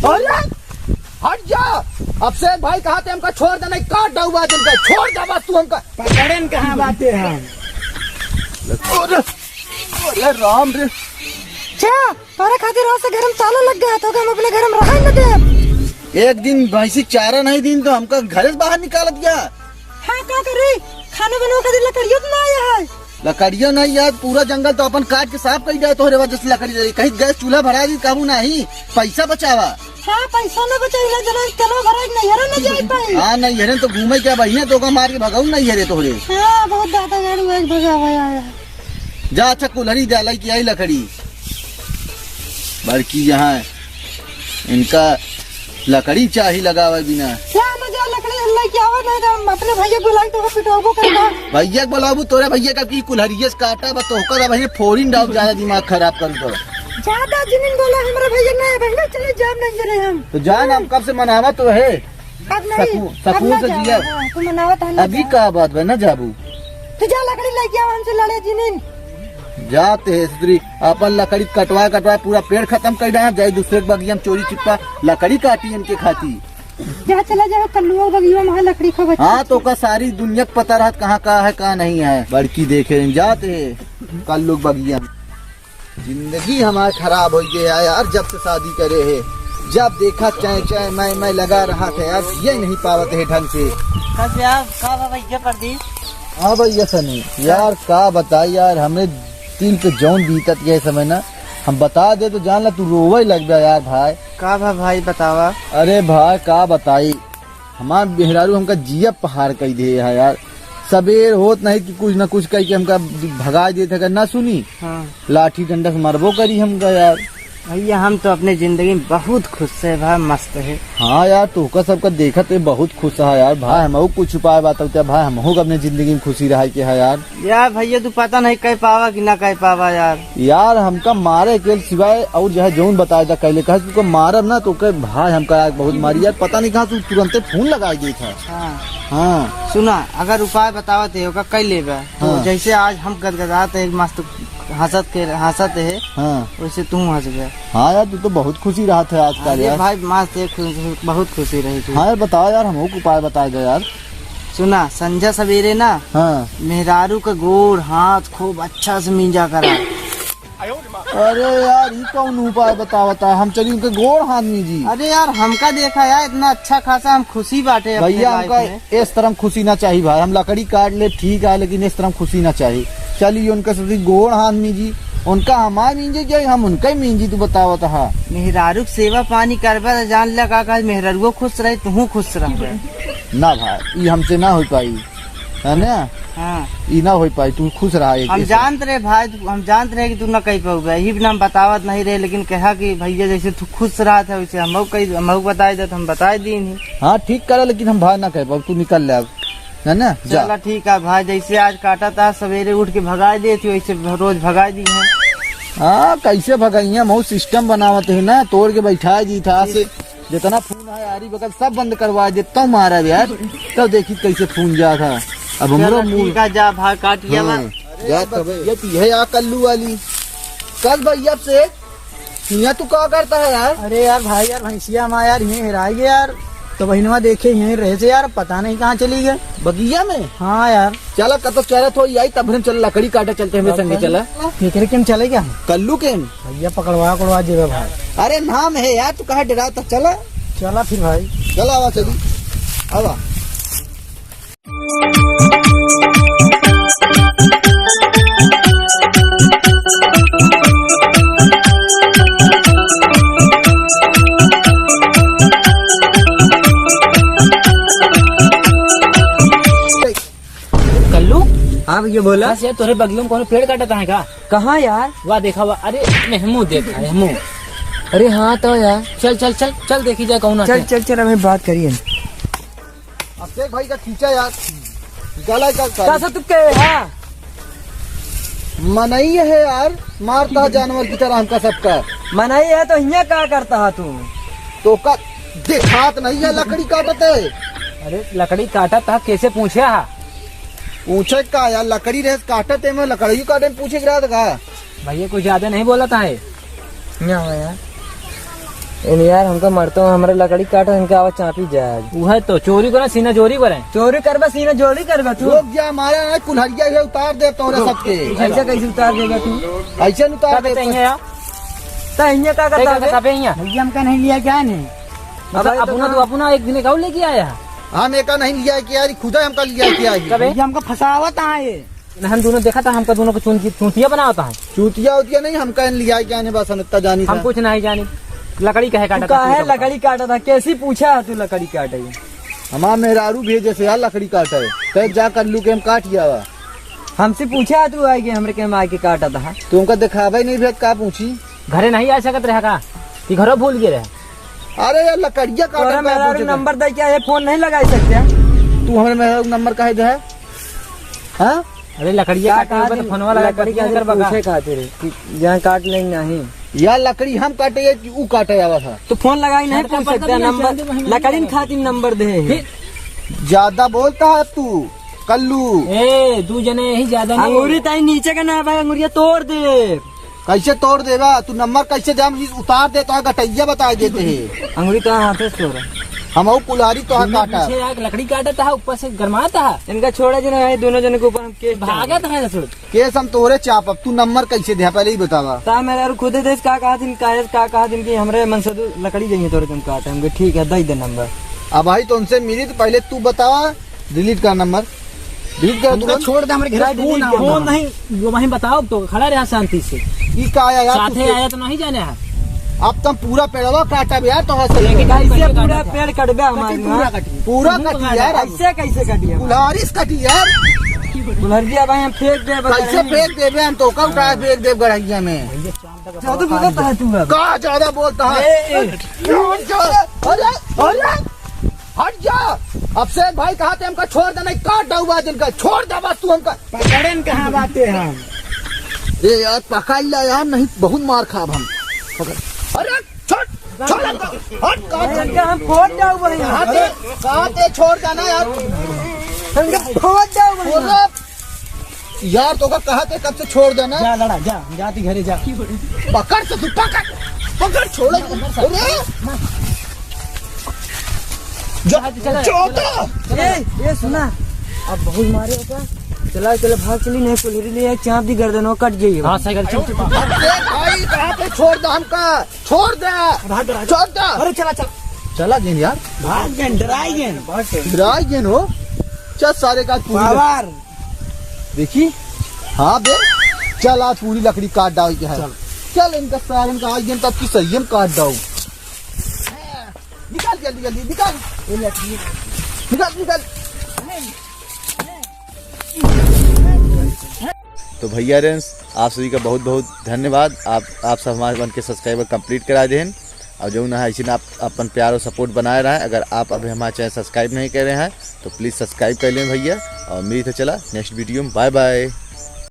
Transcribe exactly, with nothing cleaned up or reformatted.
अरे, हट जा। अभिषेक भाई कहा थे हमका छोड़ देना, काट दऊबा तुमका, छोड़ दऊबा तू हमका। पकड़न कहाँ बाटे हम? अरे, अरे राम रे। क्या? तोरे खातिर रोज से घर में ताला लग गया, तो हम अपने घर में रहे न दे। एक दिन भैंसी चारा नहीं दिन तो हमका घर से बाहर निकाल दिया। हाँ, का करी? खाना बनावे खातिर लकड़ियो तो ना आया है। लकड़ियो नहीं यार, पूरा जंगल तो अपन काट के साफ कर दिया तोहरे वजह से लकड़ी रही। कहीं गैस चूल्हा भरा दी काबू नहीं, पैसा बचावा। हाँ, पैसा ना बचाई ना जना, चलो भरा नहीं हरे ना जाई पाई। हाँ, नहीं हरे तो घूमे क्या बढ़िया तो का मार के भगाऊ नहीं हरे तोहरे। हाँ, बहुत ज्यादा गाड़ी हुआ है, भगा हुआ आया। जा अच्छा कुल्हरी दे लाई कि आई लकड़ी। बड़की यहाँ इनका लकड़ी चाही लगावे बिना। क्या मजा लकड़ी लेके आवा नहीं तो हम अपने भैया बुलाई तो पिटवाबो करबा। भैया के बुलाबू तोरे भैया का की कुल्हरिये से काटा बा तोहका बहिने फोरिन डाल ज्यादा दिमाग खराब कर दो। ज्यादा जिनिन बोला हमरा भैया नहीं भैया चले जाब नहीं जरे हम। तो जान हम कब से मनावा तो है। अब नहीं, सकू-, अब सकून ना से जाओ। जिया। हाँ, तू मनावा था ना अभी जाओ। का बात बा ना जाबू। तू जा लकड़ी लेके आवा हमसे लड़े जिनिन। जाते है सुधरी, अपन लकड़ी कटवा कटवा पूरा पेड़ खत्म कर डाला, जाए दूसरे के बगिया में चोरी चुप्पा लकड़ी काटी इनके खाती। जा चला जाओ कल्लुआ बगिया में, वहाँ लकड़ी खूब अच्छी हाँ, तो का सारी दुनिया के पता रहत कहाँ का है, का नहीं है। बड़की देखे जाते है कल्लू के बगिया में। जिंदगी हमार खराब हो गया है यार, जब से शादी करे है। जब देखा चै चै मैं मैं लगा रहा था यार, ये नहीं पावत है ढंग से। कब यार, कब है भैया परदीप? हाँ भैया सनी, यार का बताई यार, हमरे दिल पे जौन बीतत ये समय ना, हम बता दे तो जान ला तू रोवे लग गया यार भाई। का भा भाई बतावा? अरे भाई का बताई, हमार मेहरारू हमका जिया पहाड़ कई दे है यार। सबेर होत नहीं कि कुछ ना कुछ कह के हमका भगा देत है, अगर ना सुनी, हाँ। लाठी डंडा से मरबो करी हमका यार। भैया हम तो अपने जिंदगी में बहुत खुश है भाई, मस्त है। हाँ यार, तोहका सबका देखत है बहुत खुश है यार भाई, हमहू कुछ उपाय बताओ क्या भाई, हमहू का अपने जिंदगी में खुशी रहे के है यार। यार भैया तू पता नहीं कह पावा कि ना कह पावा यार। यार हमका मारे के सिवाय और जो है जौन बताए था कहले, कहा तुमको मारब ना तो कहे भाई हमका आज बहुत मारी यार, पता नहीं कहाँ तू तुरंते फोन लगाई देत है। हाँ। हाँ। सुना, अगर उपाय बतावत है ओका कह लेबे तो हाँ। जैसे आज हम गदगदात है मस्त हंसत के हंसत है हाँ। वैसे तू हंस गए। हाँ यार तू तो बहुत खुशी रहत है आजकल अरे यार। भाई मस्त है, खुश, बहुत खुशी रही थी। हाँ यार बताओ यार हमको उपाय बताए दो यार। सुना, संझा सवेरे ना हाँ। मेहरारू का गोड़ हाथ खूब अच्छा से मींजा करा। अरे यार, ई कौन उपाय बतावता है? हम चली उनके गोड़ हाथ मींजी। अरे यार, हमका देखा यार, इतना अच्छा खासा हम खुशी बाटे अपने भैया, life हमका में। इस तरह खुशी ना चाहिए भाई। हम लकड़ी काट ले, ठीक है, लेकिन इस तरह खुशी ना चाहिए। चलिए उनका सबसे गोड़ हाथ मींजी, उनका हमार मींजे क्या, हम उनका ही मींजी, तू बतावता है। मेहरारू के सेवा पानी करबा तो जान लगा का मेहरारुओ खुश रहे, तू खुश रह। ना भाई, ई हमसे ना हो पाई, है ना? हाँ। ई ना हो पाई, तू खुश रहा एक हम ऐसे। जानत रहे भाई, तू, हम जानत रहे कि तू ना कह पाऊबे, यही बिना हम बतावत नहीं रहे, लेकिन कहा कि भैया जैसे तू खुश रहा था वैसे हम कही, हम बताए दे तो हम बताए दीन ही। हाँ ठीक करा, लेकिन हम भाई ना कह पाऊ, तू निकल ले अब, है ना? जा। चला ठीक है भाई, जैसे आज काटा था सवेरे उठ के भगाए दे थी वैसे रोज भगाए दी है। हाँ कैसे भगाइए, हम सिस्टम बनावत है ना, तोड़ के बैठा दी था से। जितना फोन है आरी बगल सब बंद करवा दे, तब मारा यार, तब देखी कैसे फोन जा था। अब हमरो चलो, मुंह ठीक है, जा भाग काट लिया हाँ, बा। जा तबे। ये तो है यार कल्लू वाली। कल भैया से, हिया तू का करता है यार? अरे यार भाई यार, भैंसिया हमारा यार यहीं हेराई गया यार, तो बहिनवा देखे यहीं रहे से यार, पता नहीं कहाँ चली गए। बगिया में? हाँ यार। चला कतो चलत हो, आई तब हम चल लकड़ी काटे चलते हैं, हमें संगे चला। केकरे के हम चले क्या? कल्लू के हम। भैया पकड़वा, पकड़वा जेबे भाई। अरे नाम है यार, तू कहाँ डराता? चला। चला फिर भाई। चला आवा, चली। आवा। कल्लू? हाँ भैया बोला। बस यार, तोरे बगल में कोनो पेड़ काटत है का? कहाँ यार? वाह देखा वाह, अरे मेहमू देखा, मेहमू। अरे हाँ तो यार। चल, चल, चल, चल देखी जाए कौन चल, है। चल, चल, अभी बात करिए। अभिषेक भाई का खींचा यार। गला का का सा तुक्के, हाँ। मनई है यार, मारता है जानवर की तरह हमका सबका। मनई है तो हियाँ का करता है तू? तो का देखात नहीं है लकड़ी काटत है? अरे लकड़ी काटत है, कैसे पूछे हा? पूछे का यार, लकड़ी रहे काटत है, मैं लकड़ी काटे में पूछे के रहा था का? भैया कुछ ज्यादा नहीं बोला था है? ना हो यार। इन यार, हमका मरतो, हमरे लकड़ी काटो, इनका आवाज चापी जाए। उहे तो, चोरी करे, सीना जोरी करे। चोरी करबा, सीना जोरी करबा तू। लोग जा मारे ना, कुल्हरिया है, उतार दे तोरे सबके। ऐसा कैसे उतार देबा तू? ऐसे न उतार दे। तब तो यहाँ यार। तो यहाँ का करता है? कबे यहाँ? भैया, हमका नहीं लिया क्या नहीं? मतलब, अब अपना, तू अपना एक दिन का लेके आया है। हम एका नहीं लिया कि यार, खुदा हमका लिया कि यार। कबे? भैया, हमका फंसावत आए। ना, हम दोनों देखा था, हमका दोनों को चून-, चूतिया बनावता है। चूतिया उतिया नहीं, हमका इन लिया क्या नहीं, बस हम इतना जानी हम था। कुछ नहीं जानी। लकड़ी कहे तू काटा था, काहे तू सब लकड़ी काटा था? कैसी पूछा है तू लकड़ी काटे? हमार मेहरारू भेजे से यार लकड़ी काटे। कहे जा कल्लू के हम काट आवा। हमसे पूछा है तू आए के हमरे के हम आए के काटा था? तू हमका दिखावे नहीं भेज का पूछी? घरे नहीं आ सकत रहे का? कि घरो भूल गए रहे? अरे यार लकड़िया काटे तोरा का मेहरारू पूछे था? नंबर दे क्या ये फोन नहीं लगाई सकते? तू हमरे मेहरारू नंबर काहे दे है? हाँ? अरे लकड़िया का काटे काट ऊपर दिन फोनवा लगा के लकड़ी बतिया का दिन करबा का? पूछे खातिर कि जहाँ काट लेंगे नहीं। या लकड़ी हम काटे या कि ऊ काटे आवा था? तो फोन लगाई नहीं छटका पूछ पड़ता सकते भी नहीं, नंबर, चल दे बहिनी लकड़ी लगा। खातिर नंबर दे है। फिर? ज्यादा बोलता है तू, कल्लू। ए, दू जने यही ज्यादा नहीं। अंगूरी ताई नीचे का ना भाई, अंगूरिया तोड़ दे। कैसे तोड़ देबा? तू नंबर कैसे दे? हम इस उतार दे, तो गटैया बता देते हैं। अंगूरी तो हाथे से तोड़ा। हम वो कुल्हारी तो हम काटा। पीछे आके लकड़ी काटा था, ऊपर से गरमाता है। इनका छोड़ा जो ना है, दोनों जने के ऊपर हम केस भागत है ससुर। केस हम तोहरे चाप, अब तू नंबर कैसे दे, पहले ही बतावा। ता मेरे यार खुदे देश का कहा दिन, का, का कहा दिन कि हमरे मन से तो लकड़ी जाइए तोरे तुम काटे, हमके ठीक है, दे दे नंबर। अब भाई तो उनसे मिली तो पहले तू बतावा, डिलीट कर नंबर, डिलीट कर हमका तुरंत। छोड़ दे, हमरे घर का फोन डिलीट आओ। फोन नहीं, वो वहीं बताओ तो खड़ा रहा शांति से। ई का आया यार, साथे तू आया तो नहीं जाने है। अब तुम पूरा पेड़वा काटा बे यार, तो हंस रहे हो। कैसे पूरा पेड़ कटबे हमारे पूरा यहाँ? कटी। पूरा तुम कटी कहाँ यार। ऐसे कैसे कटी है? कुल्हारी से कटी यार। कुल्हरिया भाई हम फेंक दे, बता कैसे नहीं। फेंक देबे हम तो, कब उठा फेंक देब गड़हिया में? ज्यादा बोलता है तू अब। का ज्यादा बोलता है? ए, ए। अरे, अरे, हट जा। अफसेन भाई कहा थे हमका छोड़ देना, काट डाउबा जिनका, छोड़ दे बस तू हमका। पकड़न कहाँ बाते हम? ए यार, पकड़ ला यार, नहीं बहुत मार खाब हम। पकड़। अरे, छोड़, छोड़ हमका। हट, काट। इनका हम फोड़ डाउबा है। कहा थे, कहा थे छोड़ देना यार। इनका फोड़ डाउबा है। बोलो। यार, तो का कहा थे कब से छोड़ देना? जा लड़ा, जा, जाती घरे जा। पकड़ से तू, पकड़, पकड़, छोड़े। अरे, जा, चला, जा, चला। ए, ए, सुना, अब बहुत मारे होता। चला, चला, भाग चली, नहीं कुल्हरी ले आए, चाप दी गर्दन, वो कट जाइए। हाँ, साइकिल, चल, चल, चल। अरे भाई, कहाँ पे छोड़ दे हमका? छोड़ दे। भाग, भाग। छोड़ दे। अरे, चला, चला। चला गेन यार। भाग गेन, डराई गेन। डराई गेन हो। चल सारे का पूरी पावर। देखी, हाँ बे, चल आज पूरी लकड़ी काट डाल के है। चल। चल इनका सारन का आज दिन तक की सही हम काट डाऊ। निकाल जल्दी जल्दी निकाल। ये लकड़ी। निकाल निकाल। तो भैया रेंस, आप सभी का बहुत बहुत धन्यवाद। आप आप सब हमारे वन के सब्सक्राइबर कंप्लीट करा देहन। और जो ना है इसी आप अपन प्यार और सपोर्ट बनाए रहें। अगर आप अभी हमारा चैनल सब्सक्राइब नहीं करे हैं तो प्लीज सब्सक्राइब कर लें भैया। और मिलते चला नेक्स्ट वीडियो में, बाय बाय।